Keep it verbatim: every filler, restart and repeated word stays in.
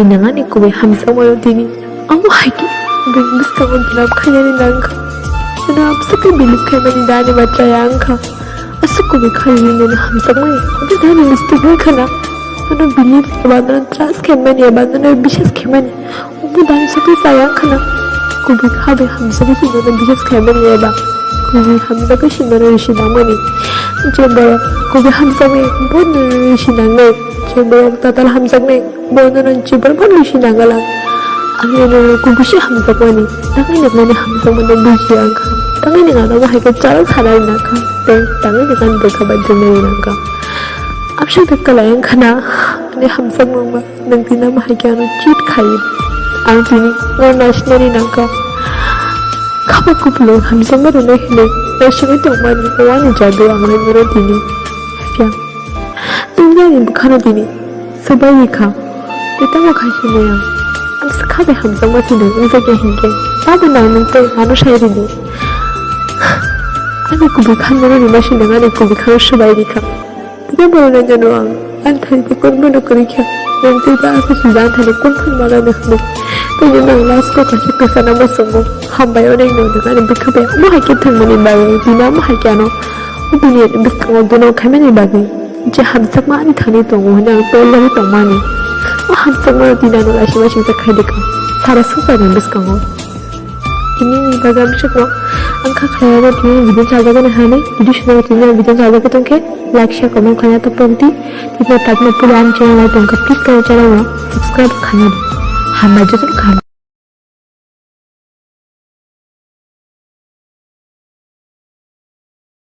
Nang ani kubui hamjakmano tini. Amo hai khe bini bwskango dwlam khainani nang kha. Ano amswk khe believe khaimani da ani bacha ya wng kha. Aswk kubui khainani nono hamjakmani. Abo da ani mistake wng kha na. Nono believe eba nono trust khaimani eba nono biswas khaimani. Omo da ani sotwi chaya wng kha na. Kubui kha bai hamjagwi se nono biswas khaimani eba. Kubui hamjagwi se nono risi nangmani. Je borok kubui hamjakmani bo nono risi nangnai. Je borok tatal hamjaknai. Bo nono jibon phan bisi nangala. Ang nono kubui se hamjakmani. Tangwi noknani hamjakmano bujiya wngkha. Tangwi noknano bo hai khe chara sanai nangkha. Tei tangwi noknani bwkha bai jwngjagwi nangkha. Absa khe kwlai wngkha na ani hamjakmano ba nwng tini amo hai khe ano cheat khai. Ang tini no naisinani nangkha. Khaba kupulung hamjakma rwnai hinwi naisingwi tongmani o ani jadu ang nai mano tini. Phiya. Tungya ni bwkhano tini swbai rikha. Tei tamo khai hinwi ang. Ang swkha bai hamjakma se nwng wngjakya hinkhe. Tamo nang nwng tei ano sai ridi. Ani kubui khanmano rima se nwng ani kubui khano swbai rikha. Tei borok nai jano ang. Ang thani tei kunbono kwrwi kha. Nwng tei ta aswk swijak thani kun phano malai no hwnwi. Tei nwng last ko kaisa kwchana muchungo. Hambai onek no nwng ani bwkha bai omo hai khe thangmani bagwi. Tini amo hai khe ano. O duniya ni bwskango dono khaimani bagwi. Je hamjakma ani thani tongo hwnwi ang tol lagwi tongmani. O hamjakmano tini ano laisima singsa khai dikha. Sara swngcharni bwskango. Tini ni bagwi ang swkno ang kha khlai ano tini video sajagani hinwi. Video swnamwi tini ang video sajagwi tongkhe like, share, comment khlaina ta pokdi. Tini tabukno puli ani channel no tongkha, please khe channel no subscribe khlaina di. Hambai jotono kha.